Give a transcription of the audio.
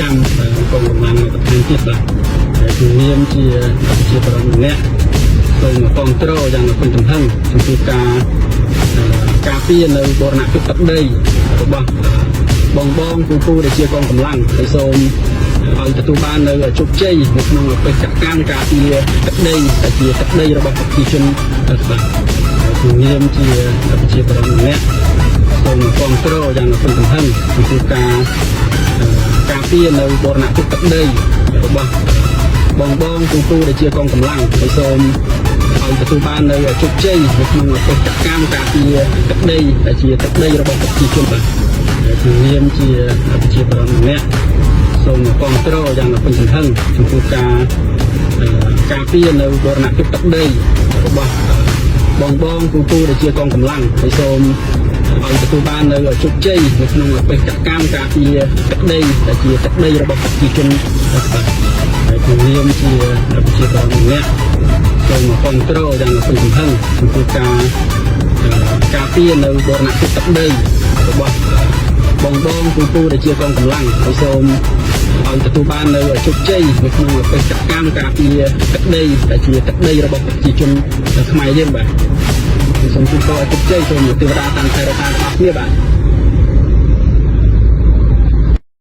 ចាំកងកម្លាំងបន្ថែមទៀតបាទហើយក្នុងនាមជាប្រជាពលរដ្ឋម្នាក់សូមគ្រប់គ្រងយ៉ាងពេញទំហឹងចំពោះការការពារនៅបូរណភាពទឹកដីរបស់បងបងពូពូដែលជាកងកម្លាំងហើយសូមឲ្យទទួលបាននៅជោគជ័យនៅក្នុងបេសកកម្មការពារទឹកដីដែលជាទឹកដីរបស់ប្រជាជនបាទហើយក្នុងនាមជាប្រជាពលរដ្ឋម្នាក់សូមគ្រប់គ្រងយ៉ាងពេញទំហឹងចំពោះការការពារនៅបូរណភាពទឹកដីរបស់បងបងពូពូដែលជាកងកម្លាំងហើយសូមឲ្យទទួលបាននៅជោគជ័យនៅក្នុងបេសកកម្មការពារទឹកដីដែលជាទឹកដីរបស់ប្រជាជនបាទហើយក្នុងនាមជាប្រជាពលរដ្ឋម្នាក់សូមគ្រប់គ្រងយ៉ាងពេញទំហឹងចំពោះការការពារនៅបូរណភាពទឹកដីរបស់បងបងពូពូដែលជាកងកម្លាំងហើយសូមឲ្យទទួលបាននៅជោគជ័យនៅក្នុងបេសកកម្មការពារទឹកដីដែលជាទឹកដីរបស់ប្រជាជនបាទហើយក្នុងនាមជាប្រជាពលរដ្ឋម្នាក់សូមគ្រប់គ្រងយ៉ាងពេញទំហឹងចំពោះការការពារនៅបូរណភាពទឹកដីរបស់បងបងពូពូដែលជាកងកម្លាំងហើយសូមឲ្យទទួលបាននៅជោគជ័យនៅក្នុងបេសកកម្មការពារទឹកដីដែលជាទឹកដីរបស់ប្រជាជនខ្មែរយើងបាទសូមជូនពរឲ្យជោគជ័យសូមទេវតាតាមថែរក្សាទាំងអស់គ្នាបាទ។